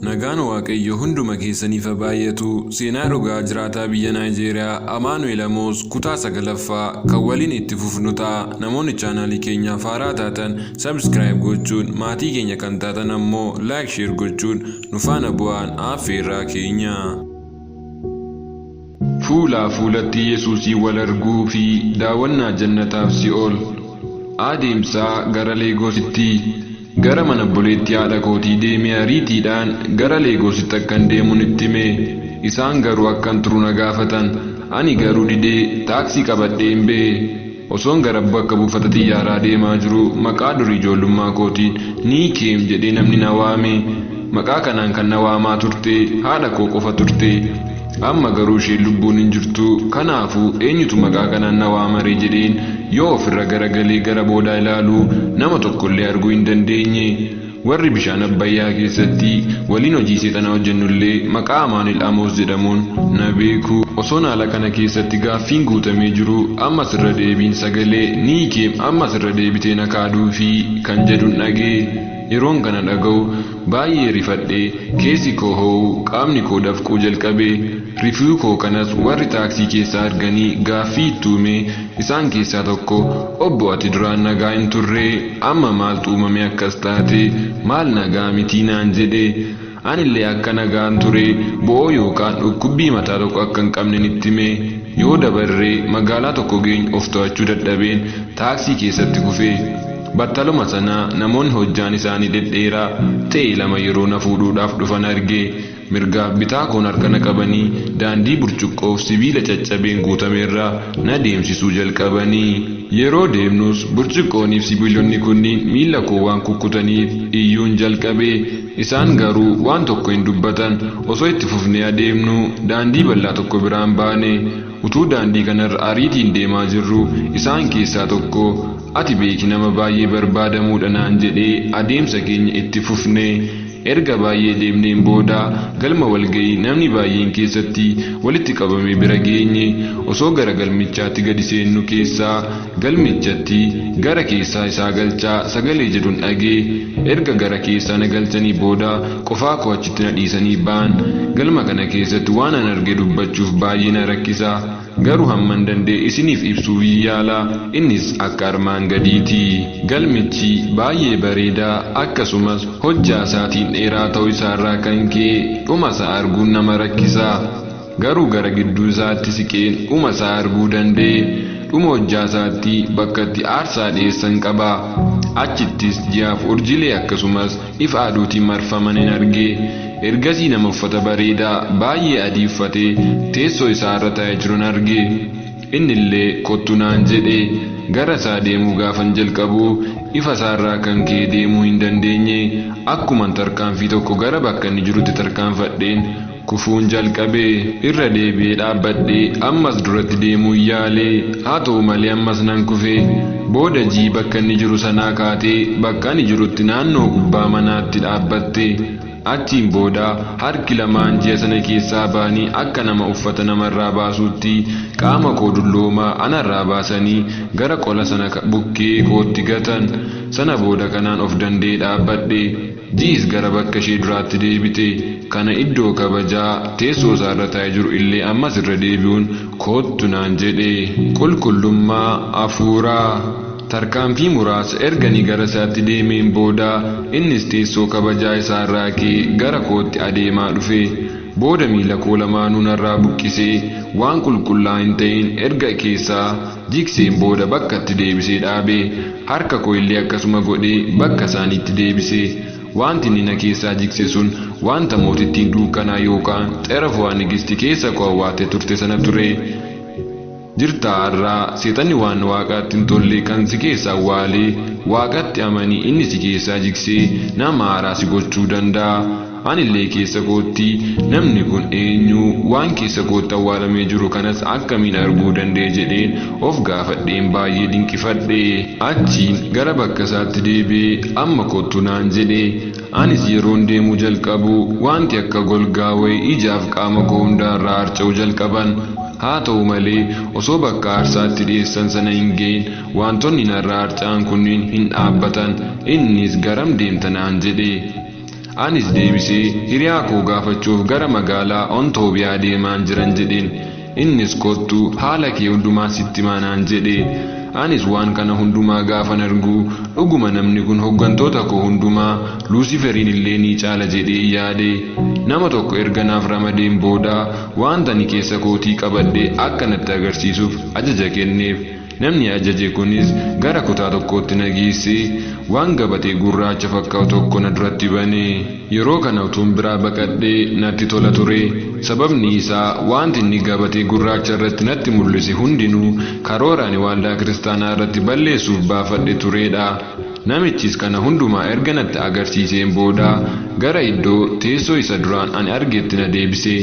Nagaan Waaqayyoo hunduma keessaniif haa baay'atu. Seenaa dhugaa jiraataa biyya Naayijeeriyaa Amaanu'el Amoos kutaa 9ffaa kan waliin itti fufnu ta'a. Namoonni chaanaalii keenyaaf haaraa taatan subscribe gochuun, maatii keenya kan taatan ammoo like share gochuun nu faana bu'aan affeerraa keenya. Fuulaa fuulatti Yesuusiin wal arguu fi daawwannaa Jannataaf Si'ool. Adeemsa gara Leegoositti. Gara mana obboleettii haadha kootii deemee ariitiidhaan gara Leegoositti akkan deemun itti hime. Isaan garuu akkan turu na gaafatan. Ani garuu didee taaksii qabadheen ba'e. Osoon gara bakka buufata xiyyaaraa deemaa jiruu maqaa durii ijoollummaa kootiin Niikeem jedhee namni na waame. Maqaa kanaan kan na waamaa turte haadha koo qofa turte. Amma garuu isheen lubbuun hin jirtu. Kanaafuu eenyutu maqaa kanaan na waamaree jedheen yoo ofirra garagalee gara boodaa ilaalu nama tokkollee arguu hin dandeenye. Warri bishaan Abbayyaa keessatti waliin hojii seexanaa hojjennullee maqaa Amaanu'el Amoos jedhamuun na beeku. Osoon haala kana keessatti gaaffiin guutamee jiruu ammas irra deebiin sagalee Niikeem ammas irra deebitee na kaaduufii? kan jedhun dhaga'e. Yeroon kana dhaga'u baay'ee rifadhee keessi koo hoo'uu qaamni koo dafquu jalqabe. Rifuu koo kanas warri taaksii keessaa arganii gaaffii itti uume. Isaan keessaa tokko Obbo ati duraan nagaa hin turree amma maaltu uumamee akkas taate? Maal nagaa mitii naan jedhe. Anillee akka nagaan ture bo'oo yookaan dhukkubbii mataa tokko akka hin qabnen itti hime. Yoo dabarree magaalaa tokko geenyu of to'achuu dadhabeen taaksii keessatti kufe. Battaluma sana namoonni hojjaan isaanii dhedheeraa ta'e 2 yeroo na fuudhuudhaaf dhufan arge. Mirgaaf bitaa koon harka na qabanii daandii burcuqqoof sibiila caccabeen guutame irra na deemsisuu jalqabani. Yeroo deemnus burcuqqooniif sibiilonni kunniin miilla koo waan kukkutaniif iyyuun jalqabe. Isaan garuu waan tokko hin dubbatan. Osoo itti fufnee adeemnuu daandii bal'aa tokko biraan baane. Utuu daandii kanarra ariitiin deemaa jirruu isaan keessaa tokko Ati beeki nama baay'ee barbaadamuudha naan jedhee adeemsa keenya itti fufne. Erga baay'ee deemneen booda galma walga'ii namni baay'een keessatti walitti qabame bira geenye. Osoo gara galmichaatti gadi seennu keessaa galmichatti gara keessaa isaa galchaa sagalee jedhun dhag'e. Erga gara keessaa na galchanii booda qofaa koo achitti na dhiisanii ba'an. Galma kana keessatti waanan arge dubbachuuf baay'ee na rakkisa. Garuu hamman danda'e isiniif ibsuuf yaala. Innis akka armaan gadiiti. Galmichi baay'ee bareedaa akkasumas hojjaa isaatiin dheeraa ta'uu isaarraa kan ka'e dhuma isaa arguun nama rakkisa. Garuu gara gidduu isaatti siqeen dhuma isaa arguu danda'e. Dhuma hojjaa isaatti bakka itti aarsaa dhi'eessan qaba. Achittis ji'aaf urjilee akkasumas ifa aduutiin marfamanin arge. Ergasii nama uffata bareedaa baay'ee adii uffatee teessoo isaa irra taa'ee jirun arge. Inni illee kottu naan jedhe. Gara isaa deemuu gaafan jalqabu ifa isaa irraa kan ka'e deemuu hin dandeenye. Akkuman tarkaanfii tokko gara bakka inni jirutti tarkaanfadheen kufuun jalqabe. Irra deebi'ee dhaabbadhee ammas duratti deemuun yaale. Haa ta'u malee ammas nan kufe. Booda ji'i bakka inni jiru sanaa kaatee bakka ani jirutti naannoo gubbaa manaatti dhaabbatte. Achiin booda harki lamaan ji'a sana keessaa ba'anii akka nama uffata namarraa baasuutti qaama koo dulloomaa anarraa baasanii gara qola sana bukkee kootti gatan. Sana booda kanaan of danda'ee dhaabbadhe. Ji'is gara bakka ishee duraatti deebite. Kana iddoo kabajaa teessoo isaa irra taa'ee jiru illee ammas irra deebi'uun koottu naan jedhe. Qulqullummaa Hafuuraa. Tarkaanfii muraasa erga ani gara isaatti deemeen booda innis teessoo kabajaa isaa irraa ka'ee gara kootti adeemaa dhufe. Booda miila koo lamaanuu narraa buqqisee waan qulqullaa'aa hin ta'in erga keessaa jigseen booda bakkatti deebisee dhaabe. Harka koo illee akkasuma godhee bakka isaaniitti deebise. Wanti inni na keessaa jigse sun wanta mootittiin duukkanaa yookaan Xerafo'aa Nigisti keessa koo awwaaltee turte sana ture. Jirtaa har'aa seexanni waan waaqaatti hin tolle kan si keessa awwaalee waaqatti amani inni si keessaa jigsee nama haaraa si gochuu danda'a. Anillee keessa kootti namni kun eenyu waan keessa kootti awwaalamee jiru kanas akkamiin arguu danda'e jedheen of gaafadheen baay'ee dinqifadhe. Achiin gara bakka isaatti deebi'ee amma kottu naan jedhe. Anis yeroon deemuu jalqabu wanti akka golgaa wayii ijaaf qaama koo hundaarraa harca'uu jalqaban. Haa ta'u malee osoo bakka aarsaa itti dhi'eessan sana hin ga'in waantonni narraa harca'an kunniin hin dhaabbatan. Innis garam deemta naan jedhe. Anis deebisee hiriyaa koo gaafachuuf gara magaalaa Ontoobiyaa deemaan jiran jedheen. Innis kottu haala kee hundumaa sitti himaa naan jedhe. Anis waan kana hundumaa gaafan argu dhuguma namni kun hooggantoota koo hundumaa Luusiferiin illee ni caala jedhee yaade. Nama tokko erga naaf ramadeen booda wanta ani keessa kootii qabadhe akka natti agarsiisuuf ajaja kenneef. Namni ajaje kunis gara kutaa tokkootti na geesse waan gabatee gurraacha fakkaatu tokko na duratti bane. Yeroo kana utuun biraa baqadhee natti tola ture. Sababni isaa wanti inni gabatee gurraacha irratti natti mul'ise hundinuu karoora ani waldaa kiristaanaa irratti balleessuuf baafadhe turedha. Namichis kana hundumaa erga natti agarsiiseen booda gara iddoo teessoo isa duraan ani argetti na deebise.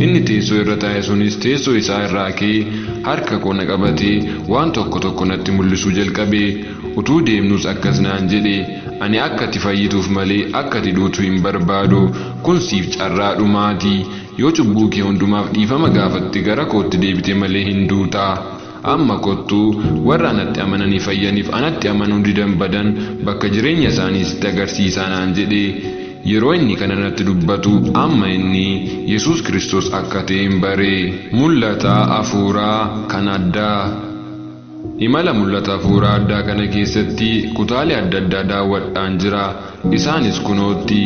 Inni teessoo irra taa'e sunis teessoo isaa irraa ka'ee harka koo na qabatee waan tokko tokko natti mul'isuu jalqabe. Utuu deemnus akkas naan jedhe, ani akka ati fayyituuf malee akka ati duutu hin barbaadu. Kun siif carraa dhumaati. Yoo cubbuu kee hundumaaf dhiifama gaafatte gara kootti deebite malee hin duutaa. Amma kottu warra anatti amananii fayyaniif anatti amanuu didan badan bakka jireenya isaanii sitti agarsiisaa naan jedhe. Yeroo inni kana natti dubbatu amma inni Yesuus Kiristoos akka ta'e hin bare. Mul'ata hafuuraa kan addaa. Imala mul'ata hafuuraa addaa kana keessatti kutaalee adda addaa daawwadhaan jira. Isaanis kunootti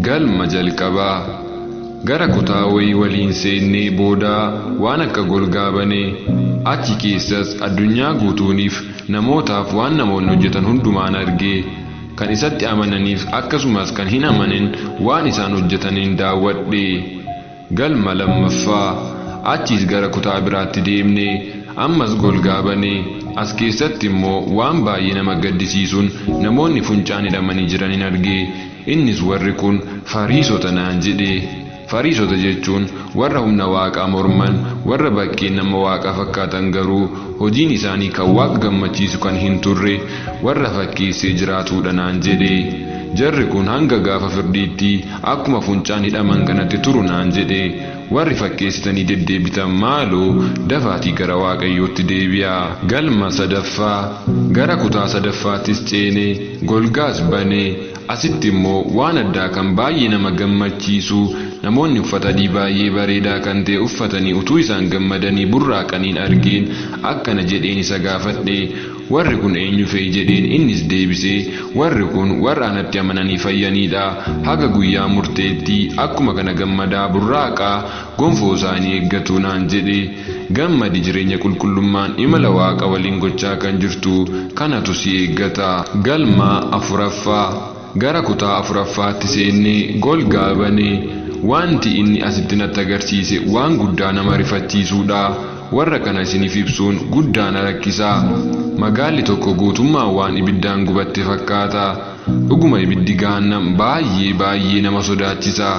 galma jalqabaa. Gara kutaa wayii waliin seennee booda waan akka golgaa bane. Achi keessas addunyaa guutuuniif namootaaf waan namoonni hojjetan hundumaan arge. Kan isatti amananiif akkasumas kan hin amanin waan isaan hojjetaniin daawwadhe. Galma lammaffaa. Achiis gara kutaa biraatti deemne. Ammas golgaa bane. As keessatti immoo waan baay'ee nama gaddisiisuun namoonni funcaan hidhamanii jiran hin arge. Innis warri kun Fariisota naan jedhe. Fariisota jechuun warra humna waaqaa morman, warra bakkeen nama waaqaa fakkaatan garuu hojiin isaanii kan waaqa gammachiisu kan hin turre warra fakkeessee jiraatudha naan jedhe. Jarri kun hanga gaafa firdiitti akkuma funcaan hidhaman kanatti turu naan jedhe. Warri fakkeessitanii deddeebitan maaloo dafaatii gara Waaqayyootti deebi'aa. Galma sadaffaa. Gara kutaa sadaffaattis ceene golgaas bane. Asitti immoo waan addaa kan baay'ee nama gammachiisu namoonni uffata adii baay'ee bareedaa kan ta'e uffatanii utuu isaan gammadanii burraaqaniin argeen akkana jedheen isa gaafadhe. Warri kun eenyu fe'i jedheen. Innis deebisee warri kun warra anatti amananii fayyanidha. Haga guyyaa murteetti akkuma kana gammadaa burraaqaa gonfoo isaanii eeggatu naan jedhe. Gammadi jireenya qulqullummaan imala waaqa waliin gochaa kan jirtu kanatu si eeggata. Galma afuraffaa. Gara kutaa afuraffaatti seennee golgaa bane. Wanti inni asitti natti agarsiise waan guddaa nama rifachiisuudha. Warra kana isiniif ibsuun guddaa na rakkisaa. Magaalli tokko guutummaan waan ibiddaan gubatte fakkaata. Dhuguma ibiddi gaannam baay'ee baay'ee nama sodaachisa.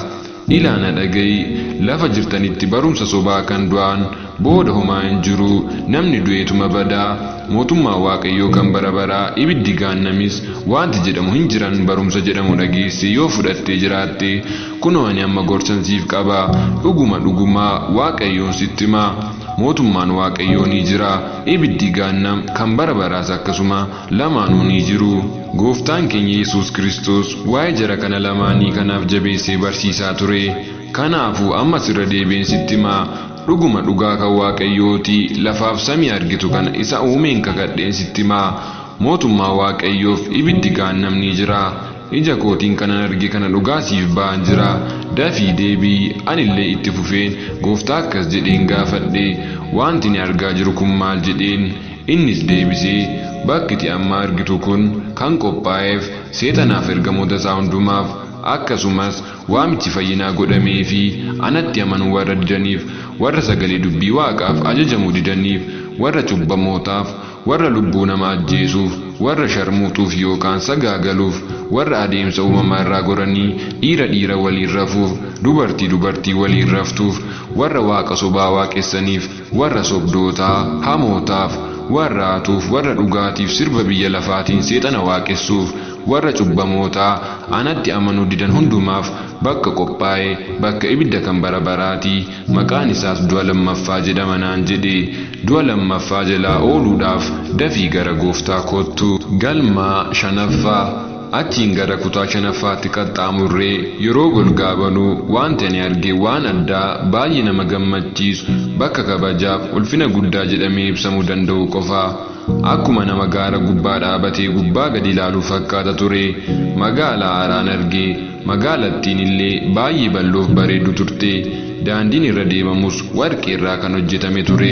Ilaana dhaga'i, lafa jirtanitti barumsa sobaa kan du'aan booda homaa hin jiru. Namni du'eetuma badaa. Mootummaa Waaqayyoo kan bara baraa ibiddi gaannamis wanti jedhamu hin jiran barumsa jedhamu dhageesse yoo fudhattee jiraatte kunoo ani amma gorsan siif qaba. Dhuguma dhugumaa Waaqayyoon sitti himaa. Mootummaan Waaqayyoo ni jira. Ibiddi gaannam kan bara baraas akkasuma lamaanuu ni jiru. Gooftaan keenya Yesuus Kiristoos waa'ee jara kana lamaanii kanaaf jabeessee barsiisaa ture. Kanaafuu ammas irra deebiin sitti himaa. Dhuguma dhugaa kan Waaqayyooti lafaaf samii argitu kana isa uumeen kakadheen sitti himaa. Mootummaa Waaqayyoof ibiddi gaannam ni jira. Ija kootiin kanan arge kana dhugaa siif ba'an jira. Dafii deebii anillee itti fufeen gooftaa akkas jedheen gaafadhe. Wanti ni argaa jiru kun maal jedheen. Innis deebisee bakki ati amma argitu kun kan qophaa'eef seexanaaf ergamoota isaa hundumaaf akkasumas waamichi fayyinaa godhamee fi anatti amanuu warra didaniif, warra sagalee dubbii waaqaaf ajajamuu didaniif, warra cubbamootaaf, warra lubbuu nama ajjeesuuf, warra sharmuutuuf yookaan sagaagaluuf, warra adeemsa uumamaa irraa goranii dhiira dhiira waliin rafuuf, dubartii dubartii waliin raftuuf, warra waaqa sobaa waaqessaniif, warra sobdootaa, hamootaaf, warra hatuuf, warra dhugaatiif sirba biyya lafaatiin seexana waaqessuuf, warra cubbamootaa anatti amanuu didan hundumaaf bakka qophaa'e bakka ibidda kan bara baraatii maqaan isaas du'a lammaffaa jedhama naan jedhe. Du'a lammaffaa jalaa ooluudhaaf dafii gara gooftaa kottu. Galma shanaffaa. Achiin gara kutaa shanaffaatti qaxxaamurree yeroo golgaa banuu wanti ani arge waan addaa baay'ee nama gammachiisu, bakka kabajaaf ulfina guddaa jedhamee ibsamuu danda'u qofa. Akkuma nama gaara gubbaa dhaabatee gubbaa gadi ilaaluu fakkaata ture. Magaalaa haaraan arge. Magaalattiin illee baay'ee bal'oof bareeddu turte. Daandiin irra deemamus warqee irraa kan hojjetame ture.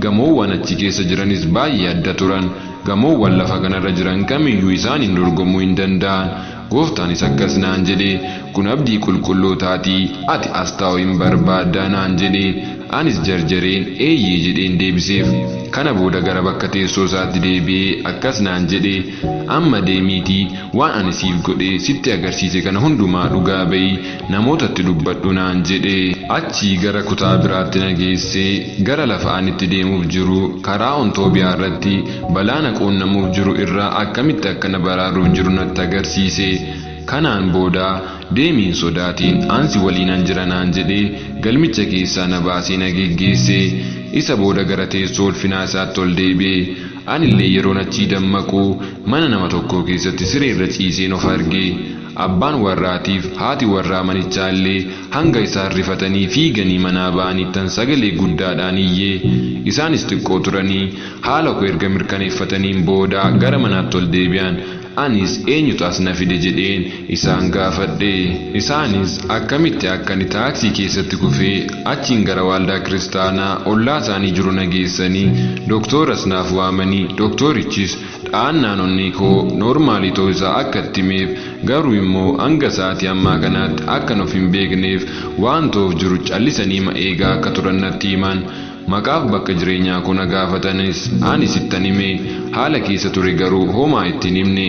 Gamoowwan achi keessa jiranis baay'ee adda turan. Gamoowwan lafa kanarra jiran kamiyyuu isaaniin dorgomuu hin danda'an. Gooftaanis akkas naan jedhe, kun abdii qulqullootaatii, ati as taa'uu hin barbaaddaa naan jedhe. Anis jarjareen eeyyee jedheen deebiseef. Kana booda gara bakka teessoo isaatti deebi'ee akkas naan jedhe, amma deemiitii waan ani siif godhee sitti agarsiise kana hundumaa dhugaa ba'i, namootatti dubbadhu naan jedhe. Achii gara kutaa biraatti na geessee gara lafa ani itti deemuuf jiru karaa Ontoobiyaa irratti balaa na quunnamuuf jiru irraa akkamitti akka na baraaruuf jiru natti agarsiise. Kanaan booda deemiin sodaatiin ansi waliinan jira naan jedhee galmicha keessaa na baasee na geggeesse. Isa booda gara teessoo ulfinaa isaatti ol deebi'e. Anillee yeroon achii dammaqu mana nama tokkoo keessatti siree irra ciiseen of arge. Abbaan warraatiif haati warraa manichaa illee hanga isaan rifatanii fiiganii manaa ba'aniittan sagalee guddaadhaan iyyee. Isaanis xiqqoo turanii haala koo erga mirkaneeffataniin booda gara manaatti ol deebi'an. Anis eenyutu as na fide jedheen isaan gaafadhe. Isaanis akkamitti akka ani taaksii keessatti kufee achiin gara waldaa kiristaanaa ollaa isaanii jiru na geessanii doktooras naaf waamanii, doktorichis dha'annaan onnee koo noormaalii ta'uu isaa akka itti himeef, garuu immoo hanga sa'aatii ammaa kanaatti akkan of hin beekneef waan ta'uuf jiru callisanii ma eegaa akka turan natti himan. Maqaaf bakka jireenyaa koo na gaafatanis anis ittan hime. Haala keessa ture garuu homaa itti hin himne.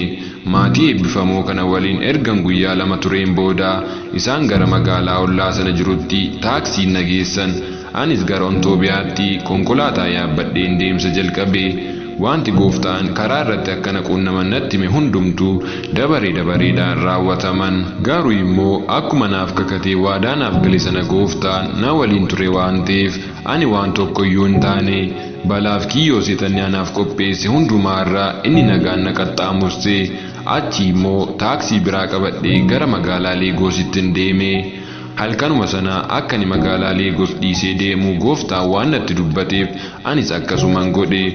Maatii eebbifamoo kana waliin ergan guyyaa 2 tureen booda isaan gara magaalaa ollaa sana jirutti taaksiin na geessan. Anis gara Ontoobiyaatti konkolaataa yaabbadheen deemsa jalqabe. Wanti gooftaan karaa irratti akkana quunnaman natti hime hundumtuu dabaree dabareedhaan raawwataman. Garuu immoo akkuma naaf kakatee waadaa naaf gale sana gooftaan na waliin ture waan ta'eef ani waan tokkoyyuu hin taane. Balaaf kiyyoo seexanni anaaf qopheesse hundumaarraa inni nagaan na qaxxaamurse. Achi immoo taaksii biraa qabadhee gara magaalaa Leegoositti hin deeme. Halkanuma sana akka ani magaalaa Leegoos dhiisee deemu gooftaan waan natti dubbateef anis akkasuman godhe.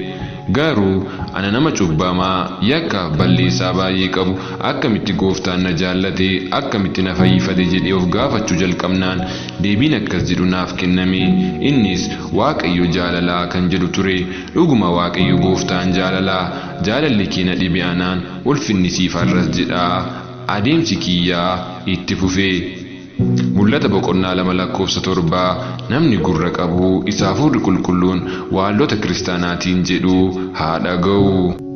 Garuu ana nama cubbamaa yakkaaf balleessaa baay'ee qabu akkamitti gooftaan na jaallate, akkamitti na fayyifate jedhee of gaafachuu jalqabnaan deebiin akkas jedhu naaf kenname. Innis Waaqayyo jaalalaa kan jedhu ture. Dhuguma Waaqayyo gooftaan jaalalaa, jaalalli kee na dhibe anaan ulfinni siif har'as jedhaa. Adeemsi kiyyaa itti fufee. Mul'ata boqonnaa 2 lakkoofsa 7 namni gurra qabu isa hafuurri qulqulluun waallota kiristaanaatiin jedhu haa dhaga'u.